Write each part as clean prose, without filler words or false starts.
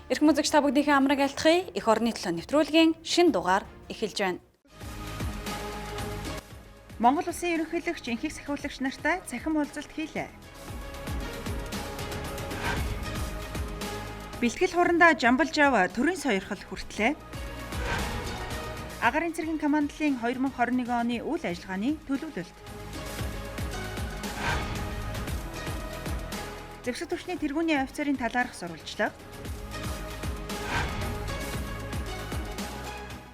Эрхэм үзэгч та бүгдийнхээ амраг айлтгая. Эх орны төлөө нэвтрүүлгийн шинэ дугаар эхэлж байна. Монгол Улсын ерөнхийлөгч энхийг сахиулагч нартай цахим уулзалт хийлээ. Бэлтгэл хурандаа Жамбалжав төрийн сойрхол хүртлээ. Агарын цэргийн командлын 2021 оны үйл ажиллагааны төлөвлөлт. Зэвсэг түвшний тэргүүний офицерын талаарх сурвалжлага.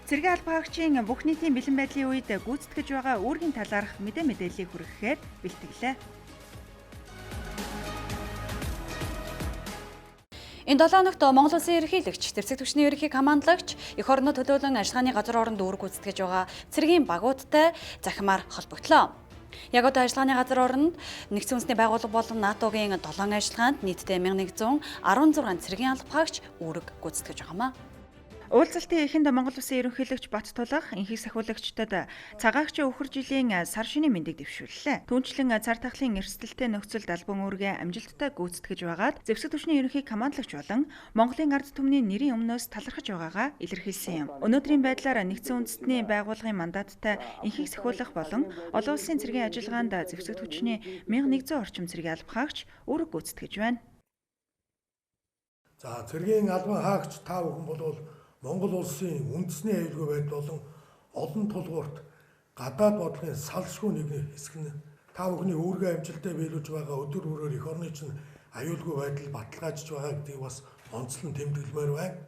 Цэргийн албан хаагчийн бүх нийтийн бэлэн байдлын үед гүйцэтгэж байгаа үүргийн талаарх мэдээллийг хүргэхээр бэлтгэлээ. Энэ 7 хоногт Монгол Улсын ерөнхийлөгч, зэвсэг түвшний ерөнхий командлагч эх орноо төлөөлөн ажиллагааны газар оронд үүрэг гүйцэтгэж байгаа цэргийн багуудтай захимаар холбогдлоо. Яг одоо ажиллагааны газар оронд Нэгдсэн Үндэсний байгууллага болон НАТО-гийн 7 ажиллагаанд нийтдээ 1116 цэргийн алба хаагч үүрэг гүйцэтгэж байгаамаа. Уулзалтын эхэнд Монгол Улсын ерөнхийлөгч Баттулга энхийг сахиулагчдад цагаагчийн өхөр жилийн сар шинийн мэндийг дэвшүүллээ. Түүнчлэн цар тахлын эрсдэлтэй нөхцөлд албан үүргээ амжилттай гүйцэтгэж байгаад зэвсэг түвшний ерөнхий командлагч болон Монголын ард түмний нэрийн өмнөөс талархаж байгаагаа илэрхийлсэн юм. Өнөөдрийн байдлаар Нэгдсэн Үндэстний байгууллагын мандаттай энхийг сахиулах болон олон улсын цэргийн ажиллагаанд зэвсэг түвшний 1100 орчим цэргийн алба хаагч үүрэг гүйцэтгэж байна. За цэргийн албан хаагч та бүхэн бол Монгол улсын үндэсний аюулгүй байдал болон олон тулгуурт гадаад бодлогын салшгүй нэг хэсэг нь та бүхний үүргээ амжилттай биелүүлж байгаа өдөр бүрээр эх орны чинь аюулгүй байдал баталгаажиж байгаа гэдгийг бас онцлон тэмдэглэмээр байна.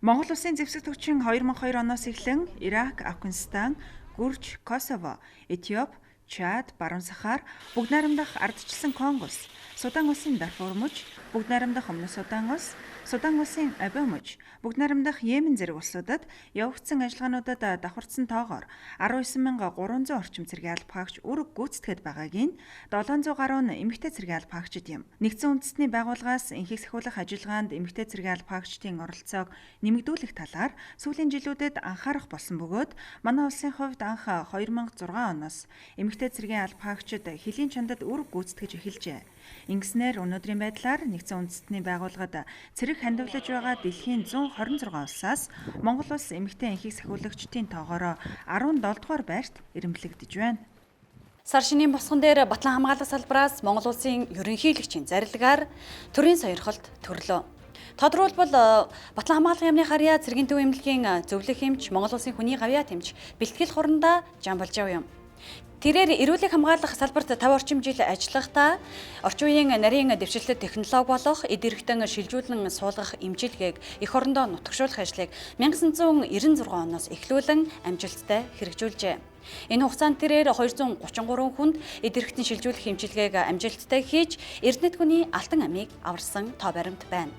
Монгол Улсын зэвсэг түвшин 2002 оноос эхлэн Ирак, Афганистан, Гүрж, Косово, Этиоп, Чад, Баруун Сахар, Бүгд найрамдах ардчилсан Конго улс, Судан улсын Дарфур муж, Бүгд найрамдах Өмнөд Судан улс, Судан улсын Абе муж, Бүгд найрамдах Йемен зэрэг улсуудад явагдсан ажиллагаануудад давхардсан тоогоор 19300 орчим цэргийн алба хаагч үүрэг гүйцэтгээд байгааг нь 700 гаруй нь эмэгтэй цэргийн алба хаагчид юм. Нэгдсэн Үндэстний байгууллагаас энхийг сахиулах ажиллагаанд эмэгтэй цэргийн алба хаагчдын оролцоог нэмэгдүүлэх талаар сүүлийн жилүүдэд анхаарах болсон бөгөөд манай улсын хувьд анх 2006 оноос эмэгтэй цэргийн алба хаагчид хөлийн чандад үүрэг гүйцэтгэж эхэлжээ. Ингэснээр өнөөдрийн байдлаар Нэгдсэн Үндэстний байгууллагад цэрэг хандивлаж байгаа дэлхийн 126 улсаас Монгол улс эмэгтэй энхийг сахиулагчдын тоогоороо 17 дугаар байрт эрэмблэгдэж байна. Сар шинийн босгон дээр Батлан хамгаалах салбараас Монгол Улсын ерөнхийлөгчийн зарилгаар төрийн сойрхолт төрлөө. Тодорхойлбол Батлан хамгаалах яамны харьяа цэргийн төв эмнэлгийн зөвлөх эмч Монгол Улсын хүний гавьяа тэмч бэлтгэл хурандаа Жамбалжав юм. Тэрээр эрүүлэг хамгаалах салбарт 50 орчим жил ажиллахдаа орчин үеийн нарийн дэвшилтэт технологи болох эд эрхтэн шилжүүлэн суулгах эмчилгээг эх орондоо нутагшуулах ажлыг 1996 оноос эхлүүлэн амжилттай хэрэгжүүлжээ. Энэ хугацаанд тэрээр 233 хүнд эд эрхтэн шилжүүлэх эмчилгээг амжилттай хийж Эрдэнэт хүний алтан амийг аварсан тоо баримт байна.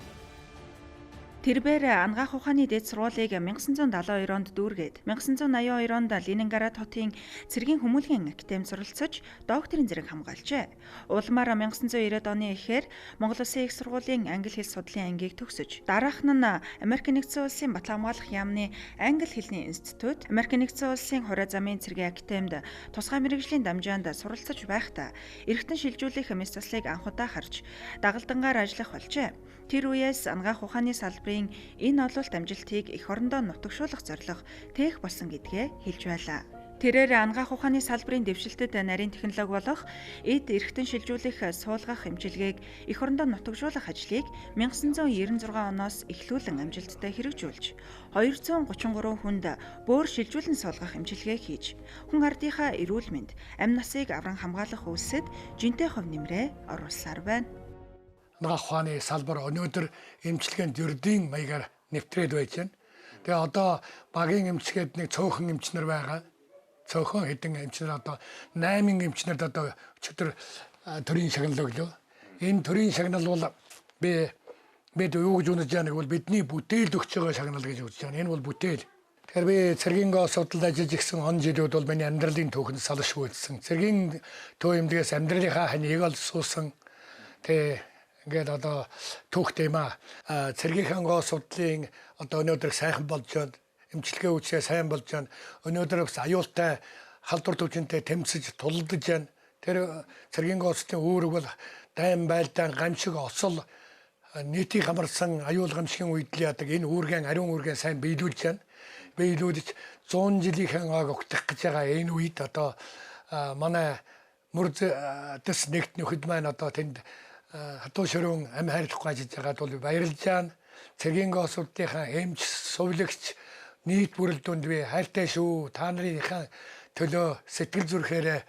Тэрбээр Ангаах ухааны дээд сургуулийг 1972 онд дүүргээд 1982 онд Ленинград хотын цэргийн хүмүүлгийн академид суралцаж докторийн зэрэг хамгаалжээ. Улмаар 1990-ад оны эхээр Монгол Улсын их сургуулийн англи хэл судлалын ангийг төгсөж, дараах нь Америк Нэгдсэн Улсын Батлан хамгаалах яамны англи хэлний институт, Америк Нэгдсэн Улсын хуриа замын цэргийн академид тусгай мэргэжлийн дамжаанд суралцаж байхдаа эргэтэн шилжүүлэх мэс заслыг анх удаа харж дагалдангаар ажиллах болжээ. Тэр үеэс Ангаах ухааны салбарын энэ ололт амжилтыг эх орондоо нутагшуулах зорилго тээх болсон гэдгээ хэлж байлаа. Тэрээр ангаах ухааны салбарын дэвшилтэд нарийн технологи болох эд эргэтэн шилжүүлэх суулгах эмчилгээг эх орондоо нутагшуулах ажлыг 1996 оноос эхлүүлэн амжилттай хэрэгжүүлж 233 хүнд бөөр шилжүүлэн суулгах эмчилгээ хийж хүн ардынхаа эрүүл мэнд амь насыг авран хамгаалах үйлсэд жинтэй хувь нэмрээ оруулсаар байна. Ангаах ухааны салбар өнөөдөр эмчилгээнд ердийн маягаар нэвтрээд байж байна. Тэгээ одоо багийн эмчилгээнд нэг цөөхөн эмчнэр байгаа. Цөөхөн хэдэн эмчнэр одоо 8 эмчнэрд одоо өчигдөр төрийн шагнал өглөө. Энэ төрийн шагнал бол бид юу гэж үнэж байгаа нэг бол бидний бүтээлд өгч байгаа шагнал гэж үзэж байна. Энэ бол бүтээл. Тэгэхээр би цэргийн гоо судалд ажиллаж ирсэн он жилүүд бол миний амьдралын түүхэнд салшгүй үлдсэн. Цэргийн төв эмнэлгээс амьдралынхаа ханыг ол суусан. Тэгээ ингээд одоо түүхтэй юм аа. Цэргийнхээ гоо судлалын одоо өнөөдөр сайхан болж байна. Эмчилгээ үйлчилгээ сайн болж байна. Өнөөдөр бас аюултай халдвар төвчөнтэй тэмцэж тулалдаж байна. Тэр цэргийн гоо судлалын үүрэг бол дайн байлдаан гамшиг осол Нийтийг хамарсан аюул гамшигын үед л яадаг энэ үүргэн ариун үүргэн сайн биелүүлж байна. Биелүүлж 100 жилийнхэн ойг огтох гэж байгаа энэ үед одоо манай мөрз дэс нэгт нөхөд маань одоо тэнд хатуу шөрөөн ам хайрлахгүй ажиллаж байгаад бол баярлж байна. Цэргийн госуудынхаа эмч, сувилагч нийт бүрэлдэхүүнд би хайртай шүү. Та нарынхаа төлөө сэтгэл зүрхээрээ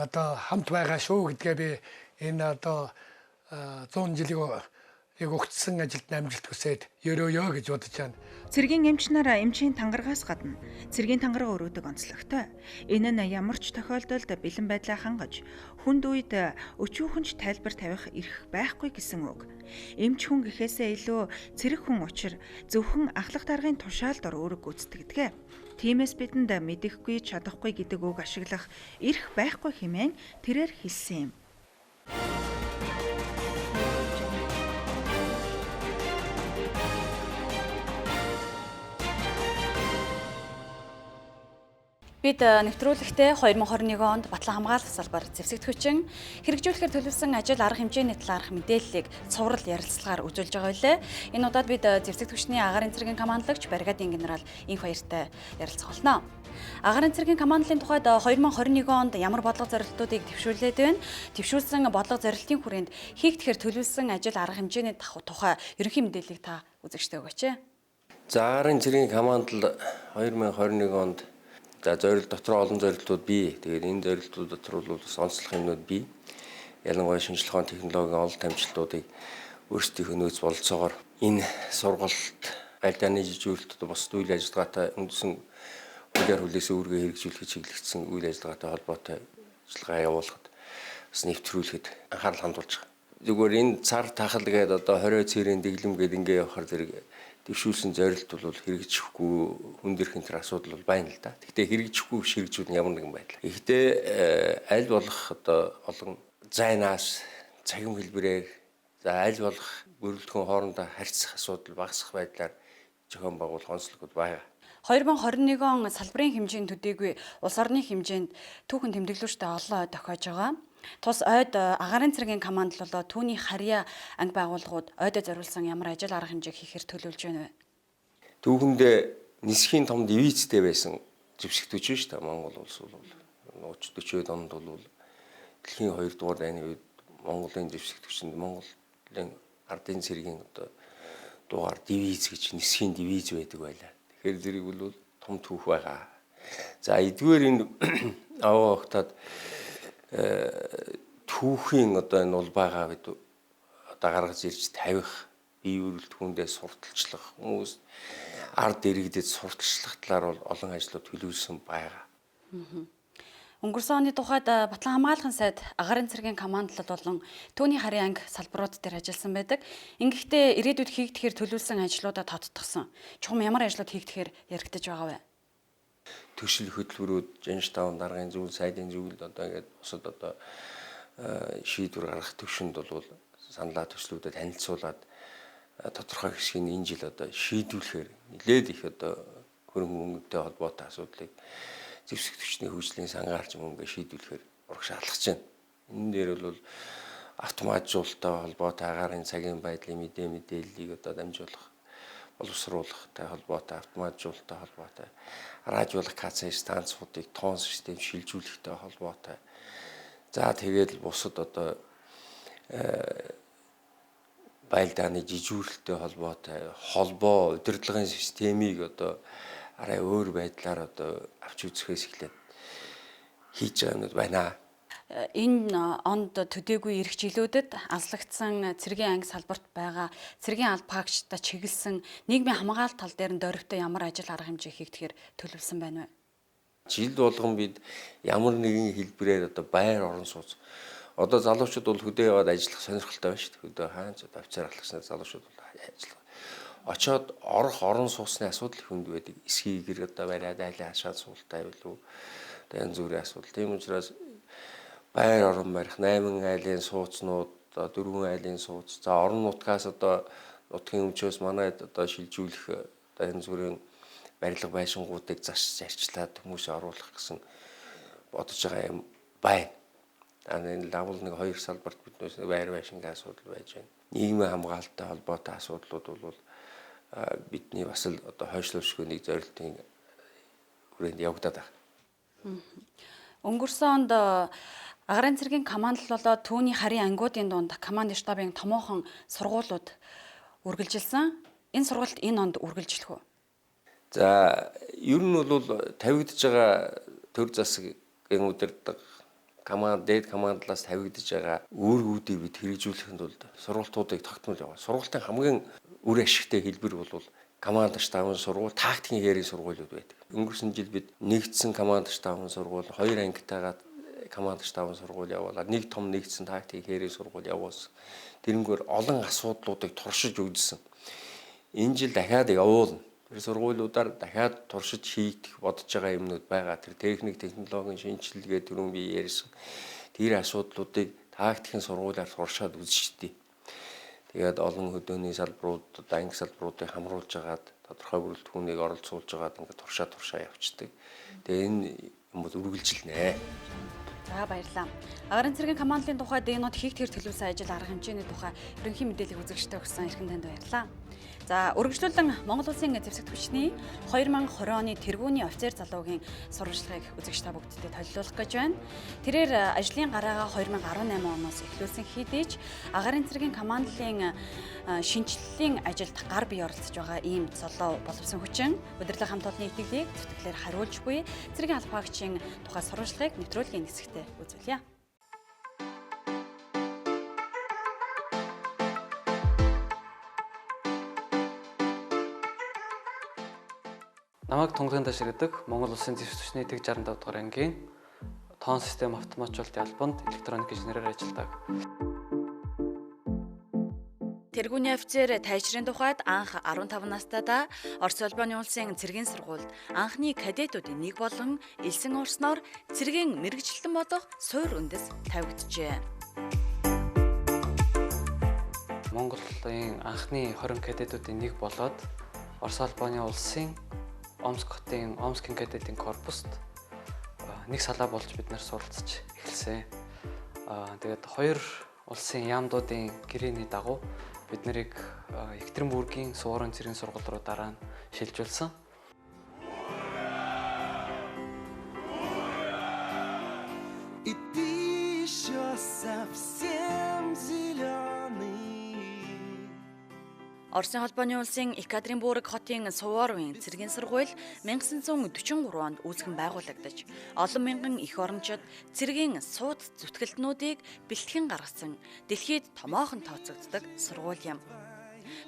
одоо хамт байгаа шүү гэдгээ би энэ одоо 100 жилийн яг өгцсөн ажилд амжилт хүсээд ерөөё гэж бодож байна. Цэргийн эмч нар эмчийн тангарагаас гадна цэргийн тангараг өрөөдөг онцлогтой. Энэ нь ямар ч тохиолдолд бэлэн байдлаа хангаж хүнд үед өчүүхэн ч тайлбар тавих эрх байхгүй гэсэн үг. Эмч хүн гэхээсээ илүү цэрэг хүн учир зөвхөн ахлах даргын тушаал дор үүрэг гүйцэтгэдэг. Тиймээс бидэнд мэдэхгүй, чадахгүй гэдэг үг ашиглах эрх байхгүй хэмээн тэрээр хэлсэн юм. Бид нэвтрүүлэгтээ 2021 онд Батлан хамгаалах салбар зэвсэгт хүчин хэрэгжүүлэхээр төлөвлөсөн ажил арга хэмжээний талаарх мэдээллийг цуврал ярилцлагаар үзүүлж байгаа билээ. Энэ удаад бид зэвсэгт хүчний агаарын цэргийн командлагч бригадын генерал Инх Баяртай ярилцах болно. Агаарын цэргийн командлын тухайд 2021 онд ямар бодлого зорилтуудыг дэвшүүлээд байна? Дэвшүүлсэн бодлого зорилтын хүрээнд хийгдэхээр төлөвлөсөн ажил арга хэмжээний тухай ерөнхий мэдээллийг та үзэгчтэй өгөөч. За агаарын цэргийн командл 2021 онд за зорилт дотор олон зорилтууд бий. Тэгээд энэ зорилтууд дотор бол бас онцлог юмнууд бий. Ялангуяа шинжлэх ухааны технологийн олон амжилтуудыг өөрсдийнхөө нөөц бололцоогоор энэ сургалт, байлдааны жижигүүлэлтүүд бусад үйл ажиллагаатай үндсэн хуулиар хүлээсэн үүргээ хэрэгжүүлэхэд чиглэгдсэн үйл ажиллагаатай холбоотой ажиллагаа явуулахад бас нэвтрүүлэхэд анхаарал хандуулж байгаа. Зүгээр энэ цар тахал гээд одоо 20 цэрийн дэглэм гээд ингээ явахаар зэрэг дэвшүүлсэн зорилт бол хэрэгжихгүй хүндэрхэн тэр асуудал бол байна л да. Гэхдээ хэрэгжихгүй биш хэрэгжүүл нь ямар нэгэн байдал. Гэхдээ аль болох одоо олон зайнаас цахим хэлбэрээр за аль болох бүрэлдэхүүн хоорондоо харьцах асуудал багасах байдлаар зохион байгуулах онцлогууд байгаа. 2021 он салбарын хэмжээнд төдийгүй улс орны хэмжээнд түүхэн тэмдэглүүртэй олон ой тохиож байгаа. Тус ойд агаарын цэргийн командл болоо түүний харьяа анги байгууллагууд ойдоо зориулсан ямар ажил арга хэмжээг хийхээр төлөвлөж байна вэ? Түүхэндээ нисхийн том дивизтэй байсан зэвсэгтүүч шүү дээ. Монгол улс бол 30 40-од онд бол дэлхийн 2 дугаар дайны үед Монголын зэвсэгтүүчэнд Монголын ардын цэргийн одоо дугаар дивиз гэж нисхийн дивиз байдаг байлаа. Тэгэхээр зэрэг бол том түүх байгаа. За эдгээр энэ аваа огтад түүхийн одоо энэ улбаагаа бид одоо гаргаж ирж тавих, бие бүрэлдэхүүндээ сурталчлах, хүмүүс ард иргэдэд сурталчлах талаар бол олон ажлууд төлөвлөсөн байгаа. Өнгөрсөн оны тухайд Батлан хамгаалахын сайд агаарын цэргийн командлал болон түүний харийн анги салбарууд дээр ажилласан байдаг. Ингэхдээ ирээдүйд хийгдэхээр төлөвлөсөн ажлуудаа тодтогсон. Чухам ямар ажлууд хийгдэхээр яригдаж байгаа вэ? Төсөл хөтөлбөрүүд Жанштаун даргын зүйл, сайдын зүйл одоо ингээд бусад одоо шийдвэр гаргах төвшөнд бол саналаа төслүүдэд танилцуулаад тодорхой хэсгийг энэ жил одоо шийдвүлэхээр нэлээд их одоо хөрөнгө мөнгөтэй холбоотой асуудлыг зэвсэг түвшний хөгжлийн сангаар ч юм ингээ шийдвүлэхээр урагш алхаж байна. Энэ дээр бол автоматжуулалттай холбоотой агаарын цагийн байдлын мэдээллийг одоо дамжуулах, боловсруулахтай холбоотой, автоматжуулалттай холбоотой, радиолокаци станцуудыг тоон систем шилжүүлэхтэй холбоотой. За тэгээд бусад одоо байлдааны жижүүрэлттэй холбоотой, холбоо удирдлагын системийг одоо арай өөр байдлаар одоо авч үзэхээс эхлээд хийж байгаа юмуд байна. Энэ онд төдийгүй ирэх жилүүдэд алслагдсан цэргийн анги салбарт байгаа цэргийн албаагчдад чиглэсэн нийгмийн хамгаалалт тал дээр нь дөрвтэй ямар ажил арга хэмжээ хийгдэхээр төлөвлөсөн байна вэ? Жил болгон бид ямар нэгэн хэлбэрээр одоо байр орон сууц. Одоо залуучууд бол хөдөө яваад ажиллах сонирхолтой байна шүү дээ. Хөдөө хаан ч одоо офицер алхаснаа залуучууд бол ажиллах. Очоод орох орон сууцны асуудал хүнд байдаг. Эсхийгэр одоо бариад айлын хашаад суултаа байлуу. Одоо янз бүрийн асуудал. Тийм учраас байр орон барих 8 айлын сууцнууд, 4 айлын сууц. За орон нутгаас одоо нутгийн өмчөөс манайд одоо шилжүүлэх одоо янз бүрийн барилга байшингуудыг заш зарчлаад хүмүүсээ оруулах гэсэн бодож байгаа юм байна. Энэ лавл 1 2 салбарт биднээс байр байшингийн асуудал байж байна. Нийгмийн хамгаалалттай холбоотой асуудлууд бол бидний бас л одоо хойшлуулшгүй нэг зорилтын хүрээнд явагдаад байна. Өнгөрсөн онд агарын цэргийн командлал болоод түүний харийн ангиудын дунд команд штабын томоохон сургуулиуд үргэлжилсэн. Энэ сургалт энэ онд үргэлжлэх үү? За, ер нь бол тавигдж байгаа төр засгийн удирдлага команд дээд командлаас тавигдж байгаа үүргүүдийг бид хэрэгжүүлэхэд тулд сургалтуудыг тогтмол яваа. Сургалтын хамгийн үр ашигтай хэлбэр бол команд штабын сургууль, тактикийн хээрийн сургуулиуд байдаг. Өнгөрсөн жил бид нэгдсэн команд штабын сургууль, 2 ангитайгаа команд штабын сургууль явуулаад, нэг том нэгдсэн тактикийн хээрийн сургууль явуулсан. Тэрнгээр олон асуудлуудыг туршиж үзсэн. Энэ жил дахиад явуулна. Тэр сургуулиудаар дахиад туршиж хийх бодож байгаа юмнууд байгаа. Тэр техник, технологийн шинжилгээ түрүүн би ярьсан. Тэр асуудлуудыг тактикийн сургуулиар туршаад үзчихдэг. Тэгээд олон хөдөөний салбарууд, анги салбаруудыг хамруулж агаад тодорхой бүрэлдэхүүнийг оролцуулж агаад ингээд туршаа явцдаг. Тэгээд энэ юм бол үргэлжилнэ. За, баярлалаа. Агарын цэргийн командлын тухай дэнод хийх тэр төлөвлөсөн ажил арга хэмжээний тухай ерөнхий мэдээллийг үзэгчтэй өгсөн эрхэм танд баярлалаа. За, үргэлжлүүлэн Монгол Улсын зэвсэгт хүчний 2020 оны тэргүүний офицер залуугийн сурвалжлагыг үзэгч та бүгдтэй толилуулах гэж байна. Тэрээр ажлын гараагаа 2018 оноос эхлүүлсэн хэдий ч агарын цэргийн командлын шинэчлэлийн ажилд гар бие оролцож байгаа ийм золоо боловсон хүчин удирдлага хамт олонны итгэлийг зүтгэлээр хариулж буй цэргийн албаагчийн тухай сурвалжлагыг нэвтрүүлгийн хэсэгтээ үзүүлье. Намайг Тунгалгийн Ташир гэдэг Монгол Улсын зэвсэг түвшний тэг 65 дугаар ангийн тоон систем автоматжуулалтын албанд электроник инженерээр ажилладаг. Тэргүүний офицер Тайшрын тухайд анх 15 настайдаа Орос улбаны улсын цэргийн сургуульд анхны кадетуудын нэг болон элсэн орсноор цэргийн мэргэжилтэн болох суур үндэс тавигджээ. Монголын анхны 20 кадетуудын нэг болоод Орос улбаны улсын Омск хотын Омскийн кадетын корпуст нэг салаа болж бид нар суралцж эхэлсэн. Тэгээд хоёр улсын яамдуудын гэрээний дагуу бид нарыг Екатеринбургийн Суворын цэргийн сургууль руу дараа нь шилжүүлсэн. И ты еще совсем зеленый. Оросын холбооны улсын Екатеринбург хотын Суворовын цэргийн сургууль 1943 онд үүсгэн байгуулагдаж, олон мянган эх орончид цэргийн сууд зүтгэлтнүүдийг бэлтгэн гаргасан дэлхийд томоохон тооцогддог сургууль юм.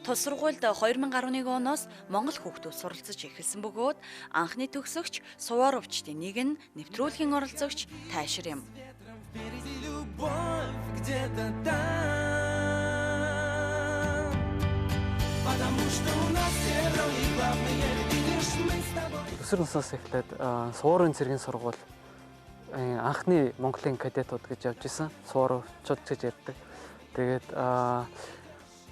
Тус сургуульд 2011 оноос монгол хүүхдүүд суралцаж эхэлсэн бөгөөд анхны төгсөгч Суворовчдын нэг нь нэвтрүүлгийн оролцогч Тайшир юм. Өсвөр насаас эхлээд Суворовын цэргийн сургууль анхны Монголын кадетууд гэж явж исэн. Суворовчууд гэж ярьдаг. Тэгээд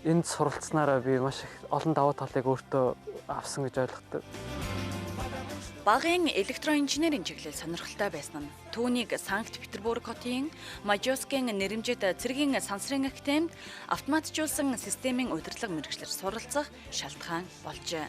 энд суралцсанаараа би маш их олон давуу талыг өөртөө авсан гэж ойлгодог. Багын электроинженерийн чиглэл сонирхолтой байсан нь түүнийг Санкт-Петербург хотын Мажоскийн нэрэмжит цэргийн сансрын академид автоматжуулсан системийн удирдлага мэргэжлээр суралцах шалтгаан болжээ.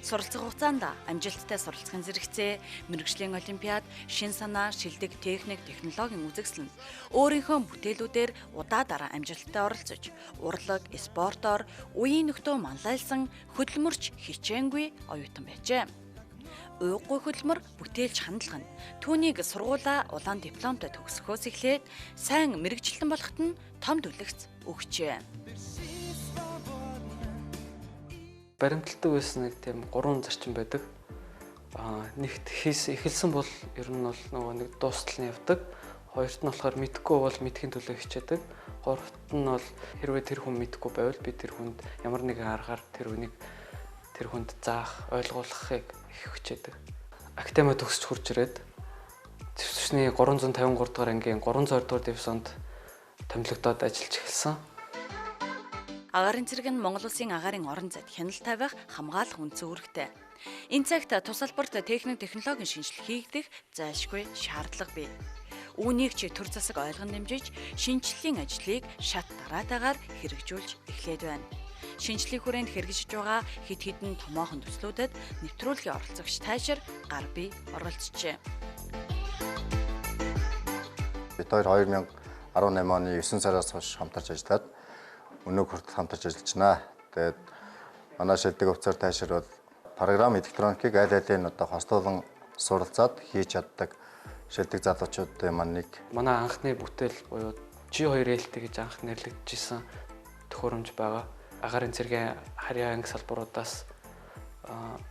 Суралцах хугацаанд амжилттай суралцахын зэрэгцээ, мэргэжлийн олимпиад, шин санаа, шилдэг техник, технологийн үзэсгэлэн өөрийнхөө бүтээлүүдээр удаа дараа амжилттай оролцож, урлаг, спортоор үеийн нөхдөө манлайлсан хөдөлмөрч хичээнгүй оюутан байжээ. Уйггүй хөдөлмөр бүтээлч хандлага нь түүнийг сургуулаа улаан дипломтой төгсөхөөс эхлээд сайн мэргэжилтэн болоход нь том түлэгц өгчээ. Баримталдаг байсан нэг тийм 3 зарчим байдаг. Нэгт хийс эхэлсэн бол ер нь бол нөгөө нэг дуустал нь явдаг. Хоёрт нь болохоор мэдхгүй бол мэдхийн төлөө хичээдэг. Гуравт нь бол хэрвээ тэр хүн мэдхгүй байвал би тэр хүнд ямар нэгэн аргаар тэр хүнийг тэр хүнд заах, ойлгуулахыг их хичээдэг. Академи төгсөж хурж ирээд зэвсэгчний 353 дугаар ангийн 320 дугаар дивизионд томилогдоод ажиллаж эхэлсэн. Агарын цэрэг нь Монгол Улсын агарын орон зайд хяналт тавих хамгаалах үндсэн үүрэгтэй. Энэ цагт тус салбарт техник технологийн шинжилгээ хийгдэх зайлшгүй шаардлага бий. Үүнийг ч төр засаг ойлгон дэмжиж, шинжлэлийн ажлыг шат дараатайгаар хэрэгжүүлж эхлээд байна. Шинжлэлийн хүрээнд хэрэгжиж байгаа хэд хэдэн томоохон төслүүдэд нэвтрүүлгийн оролцогч Тайшир гар бие оролцжээ. Бид хоёр 2018 оны 9 сараас хойш хамтарч ажиллаад өнөө хүртэл хамтарч ажиллаж байна. Тэгээд манай шилдэг офицер Тайшир бол програм электроникийг аль алийг одоо хослуулан суралцаад хийж чаддаг шилдэг залуучуудын маань нэг. Манай анхны бүтээл буюу G2LT гэж анх нэрлэгдэжсэн төхөөрөмж байгаа. Агаарын цэргийн харьяа анги салбаруудаас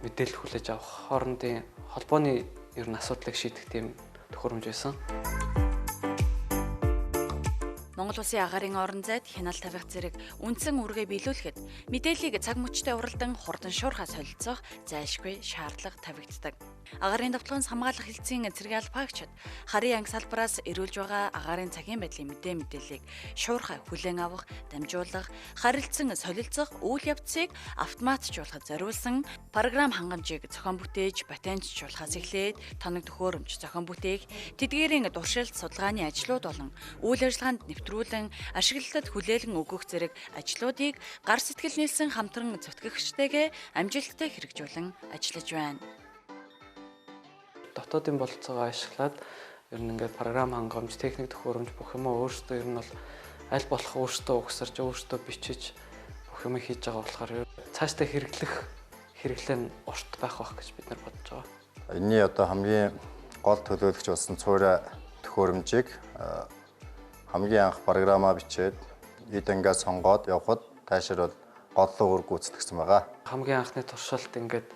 мэдээлэл хүлээж авах хоорондын холбооны ер нь асуудлыг шийдэх тийм төхөөрөмж байсан. Монгол Улсын агаарын орон зайд хяналт тавих зэрэг үндсэн үүргээ биелүүлэхэд мэдээллийг цаг мөчтэй уралдан хурдан шуурхай солилцох зайлшгүй шаардлага тавигддаг. Агаарын давталгаанаас хамгаалах хэлтсийн цэргийн албаагчид харын анги салбараас эрүүлж байгаа агаарын цагийн байдлын мэдээллийг шуурхай хүлээн авах, дамжуулах, харилцан солилцох үйл явцыг автоматжуулахад зориулсан програм хангамжийг зохион бүтээж, патентжуулахаас эхлээд тоног төхөөрөмж зохион бүтээх, тэдгээрийн туршилт судалгааны ажлууд болон үйл ажиллагаанд нэвтрүүлэн ашиглалтад хүлээлгэн өгөх зэрэг ажлуудыг гар сэтгэл нийлсэн хамтран зүтгэгчтэйгээ амжилттай хэрэгжүүлэн ажиллаж байна. Дотоодын бололцоогоо ашиглаад ер нь ингээд програм хангамж, техник төхөөрөмж бүх юмаа өөрсдөө ер нь бол аль болох өөрсдөө угсарч, өөрсдөө бичиж бүх юм хийж байгаа болохоор цаашдаа хэрэглэх хэрэглээ нь урт байх байх гэж бид нар бодож байгаа. Энэний одоо хамгийн гол төлөөлөгч болсон цуурай төхөөрөмжийг хамгийн анх програмаа бичээд эд ангиа сонгоод явхад Тайшир бол голлоо үр гүйцэтгсэн байгаа. Хамгийн анхны туршилт ингээд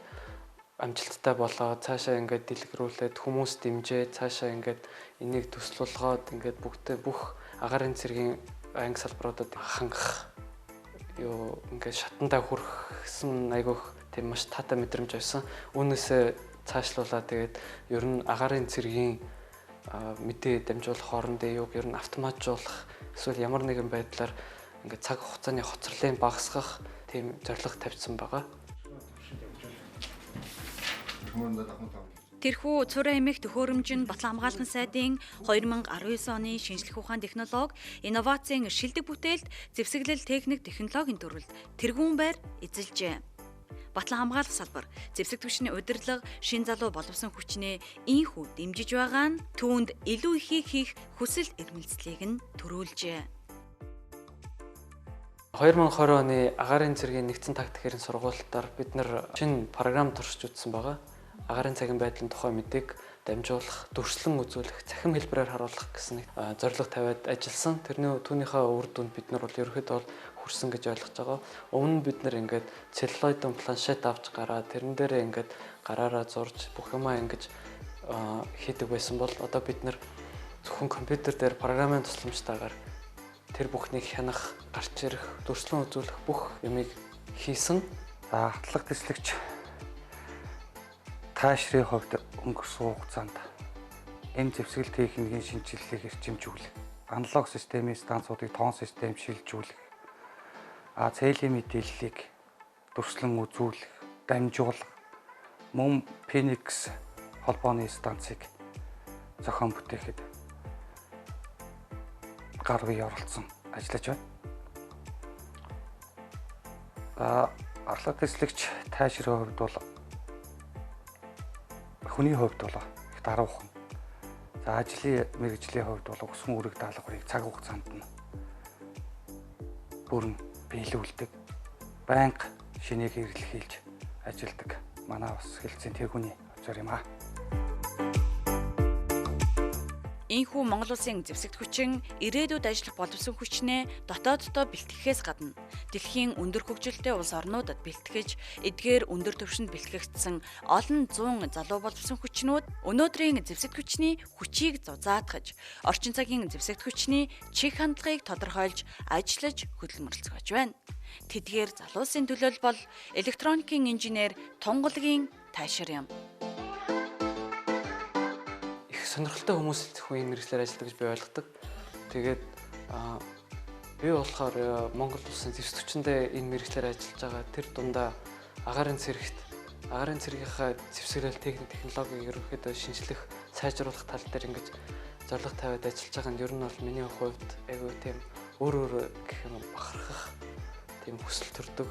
амжилттай болоо, цаашаа ингээд дэлгэрүүлээд хүмүүс дэмжээ, цаашаа ингээд энийг төслүүлгээд ингээд бүгдээ бүх агаарын цэргийн анги салбаруудад хангах юу ингээд шатандаа хүрсэн айгүйх тийм маш таатай мэдрэмж байсан. Үүнээсээ цаашлуулаа тэгээд ер нь агаарын цэргийн мэдээ дамжуулах хоорондын юуг ер нь автоматжуулах эсвэл ямар нэгэн байдлаар ингээд цаг хугацааны хоцрлыг багасгах тийм зорилго тавьсан байгаа. Тэрхүү цурай эмэх төхөөрөмж нь Батлан хамгаалахын сайдын 2019 оны шинжлэх ухаан технологи, инновацийн шилдэг бүтээлд зэвсэглэл техник технологийн төрөлд тэргүүн байр эзэлжээ. Батлан хамгаалах салбар зэвсэг түвшний удирдлага шин залуу боловсон хүчнээ ийхүү дэмжиж байгаа нь түүнд илүү ихийг хийх хүсэл эрмэлзлийг нь төрүүлжээ. 2020 оны агаарын цэргийн нэгдсэн тактикийн сургуультаар бид нар шинэ програм туршиж үзсэн байгаа. Агаарын цагийн байдлын тухай мэдээг дамжуулах, дүрслэн үзүүлэх, цахим хэлбэрээр харуулах гэсэн зорилго тавиад ажилласан. Тэрний түүнийхээ үр дүнд бид нар бол ерөнхийдөө бол хүрсэн гэж ойлгож байгаа. Өмнө нь бид нар ингээд целлулоидын планшет авч гараад тэрэн дээрээ ингээд гараараа зурж бүх юмаа ингэж хийдэг байсан бол одоо бид нар зөвхөн компьютер дээр програмын тусламжтайгаар тэр бүхнийг хянах, гарч ирэх, дүрслэн үзүүлэх бүх юмыг хийсэн. За, хатлаг тэслэгч Тайшрын хувьд өнгөрсөн хугацаанд эм зэвсгэл техникийн шинжилгээг эрчимжүүлэх, аналог системийн станцуудыг тоон систем шилжүүлэх, цээлийн мэдээллийг дүрслэн үзүүлэх, дамжуулах, мөн Phoenix холбооны станцыг зохион бүтээхэд гар бие оролцсон ажиллаж байна. Арлаг тэслэгч Тайшрын хувьд бол хүний хувьд бол их даруухан. За, ажлын мэргэжлийн хувьд бол өсгөн үүрэг даалгаврыг цаг хугацаанд нь бүрэн биелүүлдэг. Байнга шинийг эрэлхийлж ажилладаг. Манай бас хэлтсийн тэргүүний офицер юм аа. Ийхүү Монгол Улсын зэвсэгт хүчин ирээдүйд ажиллах боловсон хүчнээ дотооддоо бэлтгэхээс гадна дэлхийн өндөр хөгжилтэй улс орнуудад бэлтгэж, эдгээр өндөр түвшинд бэлтгэгдсэн олон зуун залуу боловсон хүчнүүд өнөөдрийн зэвсэгт хүчний хүчийг зузаатгаж, орчин цагийн зэвсэгт хүчний чиг хандлагыг тодорхойлж ажиллаж хөдөлмөрлөцгөөж байна. Тэдгээр залуусын төлөөлөл бол электроникийн инженер Тунгалгийн Тайшир юм. Сонирхолтой хүмүүс зөвхөн энэ мэргэжлээр ажилладаг гэж би ойлгодог. Тэгээд би болохоор Монгол улсын зэвсэг хүчиндээ энэ мэргэжлээр ажиллаж байгаа. Тэр дундаа агаарын цэрэгт, агаарын цэргийнхаа зэвсэглэл техник технологиг ерөнхийдөө шинжлэх, сайжруулах тал дээр ингэж Зорилго тавиад ажиллаж байгаа нь ер нь бол миний хувьд айгүй тийм өөр өөр гэх юм бахархах тийм хүсэл төрдөг.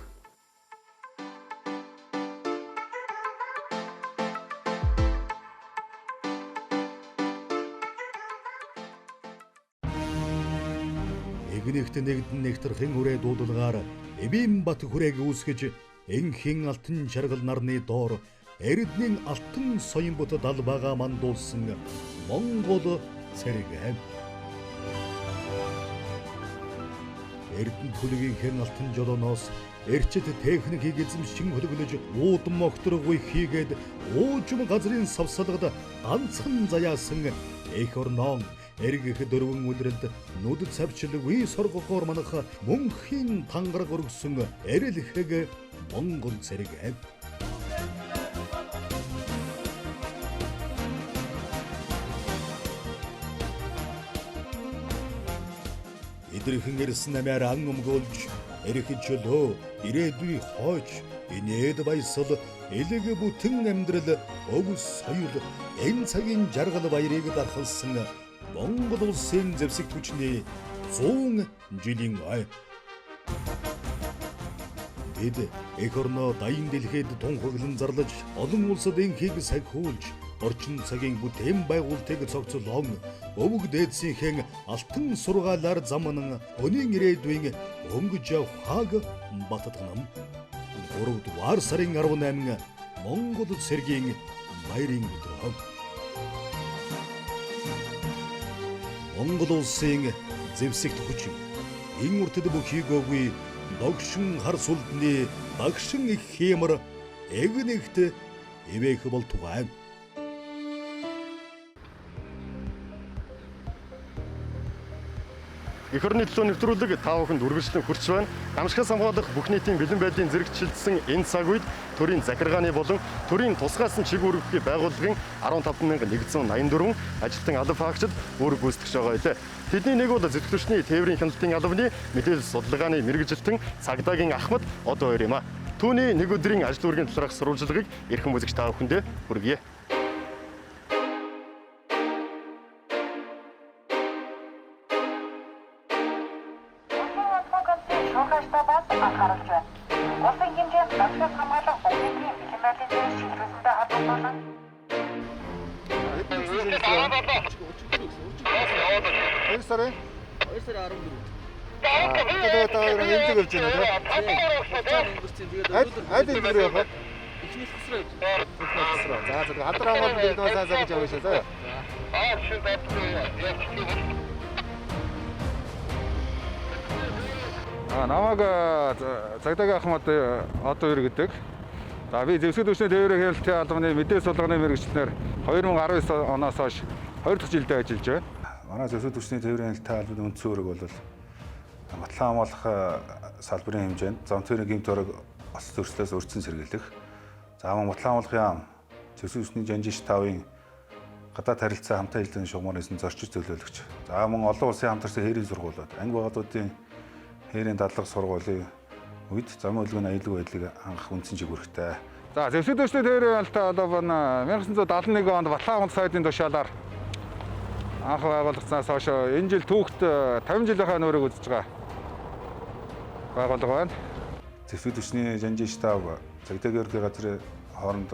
Нэгнэгт нэгдэн нэгтрхийн үрээ дуудлагаар Эвийн бат хүрээг үүсгэж энхийн алтан шаргал нарны доор Эрдэнийн алтан соён бут далбаага мандуулсан Монгол цэрэг. Эрдэнэт хүлэгийнхэн алтан жолооноос эрчит техникийг эзэмшин хөлөглөж уудам огторгүй хийгээд уужим газрын савсалгад ганцхан заяасан эх орноо эргэх дөрвөн үлрэлд нүд цавчлгүй соргогоор манах мөнхийн тангараг өргөсөн эрэлхэг Монгол цэрэг. Эдэрхэн ирсэн амиар ан өмгөөлж эрх чөлөө ирээдүй хойч инээд баясал элэг бүтэн амьдрал өв соёл энэ цагийн жаргал баярыг дархалсан Монгол улсын зэвсэг хүчний 100 жилийн ой. Бид эх орноо даян дэлхийд тунхаглан зарлаж олон улсад энхийг сахиулж орчин цагийн бүтээн байгуулалтыг цогцолон өвөг дээдсийнхэн алтан сургаалаар замнан өнийн ирээдүйн өнгөж явахаг бататгана. 3 дугаар сарын 18 Монгол цэргийн баярын өдөр. Монгол улсын зэвсэгт хүчин эн уртад бүхийгөөгүй догшин хар сүлдний багшин их хиймэр эгнэгт ивэх болтугай. Эх орны төлөө нэвтрүүлэг та бүхэнд үргэлжлэн хүрч байна. Гамшигаас хамгаалах бүх нийтийн бэлэн байдлын зэрэгчилсэн энэ цаг үед төрийн захиргааны болон төрийн тусгаасан чиг үүрэгхий байгууллагын 15184 ажилтан алба фаагчид үүрэг гүйцэтгэж байгаа билээ. Тэдний нэг бол зөвтгөгчний тээврийн хяналтын албаны мэдээлэл судалгааны мэргэжилтэн Цагдаагийн Ахмад одоо хоёр юм а. Түүний нэг өдрийн ажил үүргийн талаарх сурвалжлагыг эрхэм үзэгч та бүхэндээ хүргье. Улсын хэмжээнд гамшигаас хамгаалах бүх нийтийн бэлэн байдлын зэрэг шилжүүлсэнтэй холбогдуулан 2 сарын 2 сарын 14-нд. Тэгээд та хоёр эмнэлэг явж байна тийм. Аль эмнэлэг явах вэ? Эхний хосроо явж байна. Эхний хосроо. За за хадар хамгаалалт гэдэг сайн сайн гэж явна шээ заа. Намайг Цагдаагийн Ахмад одоо хоёр гэдэг. За би зэвсэг түвшний тээврийн хяналтын албаны мэдээлэл судалгааны мэргэжилтнээр 2019 оноос хойш 2 дахь жилдээ ажиллаж байна. Манай зэвсэг түвшний тээврийн хяналтын албаны үндсэн үүрэг бол батлан хамгаалах салбарын хэмжээнд зам тээврийн гэмт хэрэг олс зөрчлөөс өртсөн сэргийлэх. За мөн батлан хамгаалах яам зэвсэг түвшний жанжин штабын гадаад харилцаа хамтан ажиллагааны шугамар хийсэн зорчиж төлөөлөгч. За мөн олон улсын хамтарсан хээрийн сургуулиуд, анги байгууллагуудын хээрийн дадлага сургуулийн үед замын хөдөлгөөний аюулгүй байдлыг хангах үндсэн чиг үүрэгтэй. За зэвсэг түвшний тээврийн хяналтын алба нь 1971 онд Батлан хамгаалах сайдын тушаалаар анх байгуулагдсанаас хойш энэ жил түүхт 50 жилийнхаа нүүрийг үзэж байгаа байгууллага байна. Зэвсэг түвшний жанжин штаб Цагдаа Георгийн газрын хооронд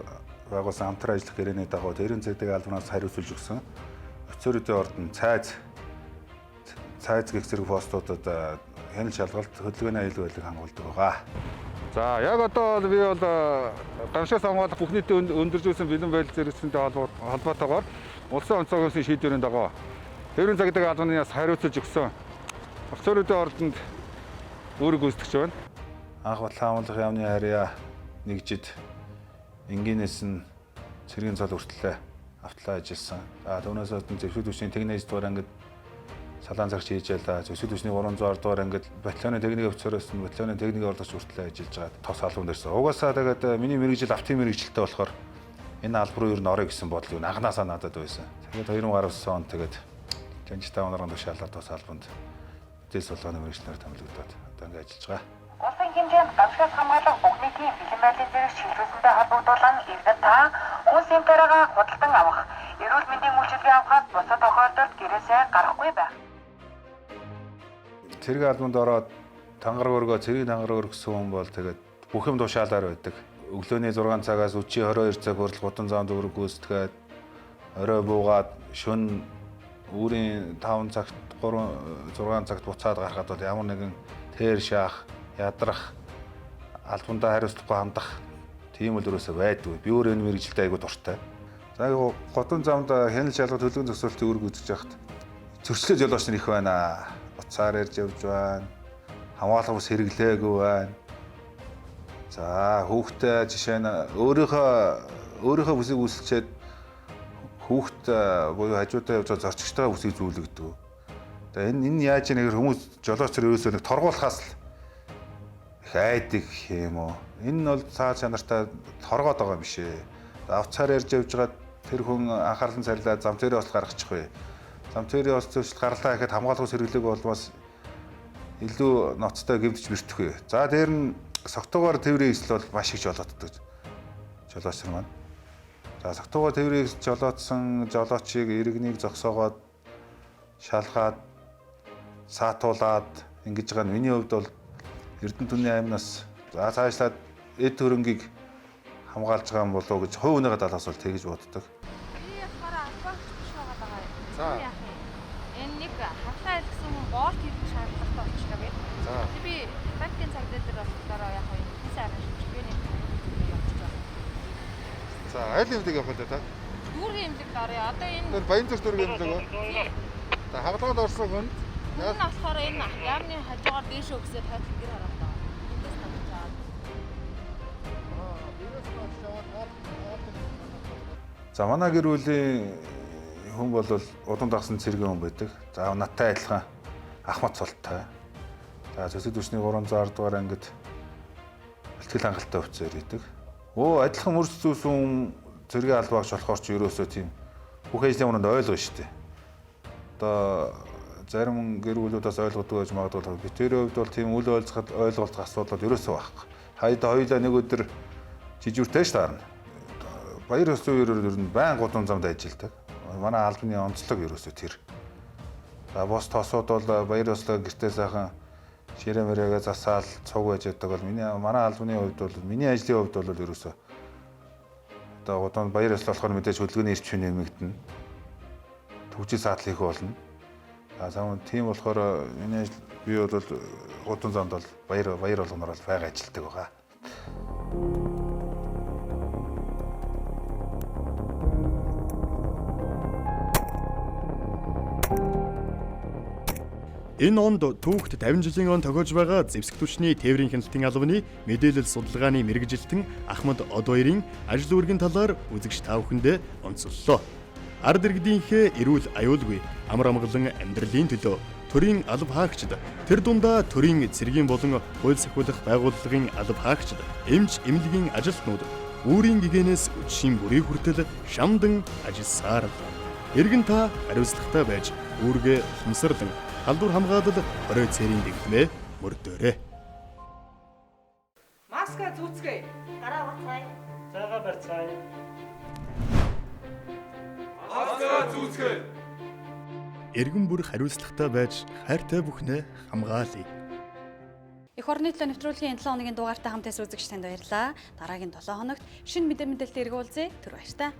байгуулсан хамтран ажиллах гэрээний дагуу тээврийн цагдаагийн албанаас хариуцуулж өгсөн. Офицеруудын ордон цайз гэх зэрэг постуудад хяналт шалгалт хөдөлгөөний аюулгүй байдлыг хамгаалдаг байгаа. За яг одоо би бол гамшигаас хамгаалах бүх нийтийн өндөржүүлсэн бэлэн байдал зэрэгцэнтэй холбоотойгоор улсын онцгой комиссийн шийдвэрийн дагуу тээврийн цагдаагийн албанаас хариуцуулж өгсөн офицеруудын ордонд үүрэг гүйцэтгэж байна. Анх батлан хамгаалах яамны харьяа нэгжид энгийнээс нь цэргийн цол хүртлээ автлаа ажилласан. За түүнээс гадна зэвсэг түвшний техник дугаар ангид салаан цагч хийж ялаа. Зэвсэг түвшний 300 дугаар ангид батальоны техник офицероос нь батальоны техник орлогч хүртлээ ажиллаж байгаа. Тос албан дээрсэн. Угаасаа тэгээд миний мэргэжил автын мэргэжилтэй болохоор энэ алба руу ер нь орё гэсэн бодол юу анханасаа надад байсан. Тэгээд 2019 онд тэгээд Жанжтай оноргон тушаалаар тос албанд зээл судалгааны мэргэжилтнээр томилогдоод одоо ингэ ажиллаж байгаа. Улсын хэмжээнд гамшигаас хамгаалах бүх нийтийн бэлэн байдлын зэрэг шилжүүлсэнтэй холбогдуулан эрдэнэ та хүнс имперагаа худалдан авах Эрүүл мэндийн үйлчилгээ авахаас бусад тохиолдолд гэрээсээ гарахгүй байх. Цэрэг албанд ороод тангараг өргөө цэргийн тангараг өргөсөн хүн бол тэгээд бүх юм тушаалаар байдаг. Өглөөний 6 цагаас үчи 22 цаг хүртэл гудам замд үүрэг гүйцэтгээд орой буугаад шөнө үүрийн 5 цагт 3 6 цагт буцаад гарахад бол ямар нэгэн тэр шаах, ядрах, албандаа хариуцлагагүй хандах тийм үл өрөөсөө байдгүй. Би өөр энэ мэргэжилдээ айгуу дуртай. За гудам замд хяналт шалга төлөвийн зохицуулалтын үүрэг гүйцэтгэж байхад зөрчлөө жолооч нар их байна. Уцаар ярьж явж байна. Хамгаалах ус хэрэглээгүй байна. За хүүхдээ жишээ нь өөрийнхөө бүсийг үүсэлчээд хүүхд буюу хажуудаа явж байгаа зорчигчтойгоо бүсийг зүүлэгдэг. Тэгээ энэ яаж ийм хүмүүс жолооч нар ерөөсөө нэг торгуулахаас л их айдаг юм уу? Энэ нь бол цаа чанартай торгоод байгаа юм биш ээ. Авцаар ярьж явж байгаа тэр хүн анхаарлан царилаа зам тээрээ осол гаргачихгүй. Зам тээрээ ос зөрчил гарлаа гэхэд хамгаалах ус хэрэглээг болмоос илүү ноцтой гэмтэж бэртэхгүй. За дээр нь согтуугаар тээврийн хэсэл бол маш их жолооддог. Жолооч нар маань. За согтуугаар тээврийн хэсэл жолоодсон жолоочийг иргэнийг зогсоогоод шалгаад саатуулаад ингэж байгаа нь миний хувьд бол Эрдэнэ түүний аймнаас за цаашлаад эд хөрөнгийг хамгаалж байгаа юм болов уу гэж хувь хүнийхээ талаас бол тэгж боддог. Би болохоор албаагч биш байгаа даа. За. Энэ нэг харлаа илгэсэн хүн боолт хийх шаардлагатай болчихлоо гэдэг. За. Би банкын цагдаа дээр болохоор яг нь хийсэн арга шүжбэний явж байгаа. За, аль эмнэлэг явах вэ та? Дүүргийн эмнэлэгт орё. Одоо энэ Тэр Баянзүр дүүргийн эмнэлэг үү? За, хагалгаанд орсон хүн Хүн нь болохоор энэ яамны хажуугаар дээшээ өгсөд хойд гэр хараад байгаа. Эндээс татж аваад. За манай гэр бүлийн хүн бол удам дагсан цэргийн хүн байдаг. За надтай адилхан ахмад цолтой. За цэцэг түвшний 310 дугаар ангид бэлтгэл хангалттай офицер байдаг. Өө адилхан мөрс зүүсэн цэргийн албаагч болохоор ч ерөөсөө тийм бүх ажлын өмнөд ойлгоно шүү дээ. Одоо зарим гэр бүлүүдээс ойлгодог байж магадгүй. Би тэр хувьд бол тийм үл ойлгоход ойлголцох асуудал бол ерөөсөө байхгүй. Хайд хоёулаа нэг өдөр жижүүртэй ш таарна. Баяр хөсөө үеэр ер нь байн гудам замд ажилладаг. Манай албаны онцлог ерөөсөө тэр. За бос тосууд бол баяр ёслоо гэртээ сайхан ширээ мөрөөгээ засаал цуг байж байдаг бол манай албаны хувьд бол миний ажлын хувьд бол ерөөсөө одоо гудам баяр ёслол болохоор мэдээж хөдөлгөөний эрч хүч нэмэгдэнэ. Төвчийн саатал хийх болно. За тийм болохоор миний ажил би бол гудам замд бол баяр болгоноор бол байга ажилладаг байгаа. Энэ онд түүхт 50 жилийн он тохиож байгаа зэвсэг түвшний тээврийн хяналтын албаны мэдээлэл судалгааны мэргэжилтэн Ахмад Одбаярын ажил үүргийн талаар үзэгч та бүхэндээ онцоллоо. Ард иргэдийнхээ эрүүл аюулгүй амар амгалан амьдралын төлөө төрийн алба хаагчид тэр дундаа төрийн цэргийн болон хууль сахиулах байгууллагын алба хаагчид эмч эмнэлгийн ажилтнууд үүрийн гэгээнээс үдшийн бүрийг хүртэл шамдан ажилласаар л эргэн та хариуцлагатай байж үүргээ ухамсарлан халдвар хамгаалал хорой цэрийн дэглэмээ мөрдөөрэй. Маска зүүцгээе. Гараа уцгаая. Цагаа барьцгаая. Маска зүүцгээе. Эргэн бүр хариуцлагатай байж хайртай бүхнээ хамгаалъя. Эх орны төлөө нэвтрүүлгийн 7 хоногийн дугаартай хамт үзэгч танд баярлалаа. Дараагийн 7 хоногт шинэ мэдээлэлтэй эргүүлзээ. Түр баяртай.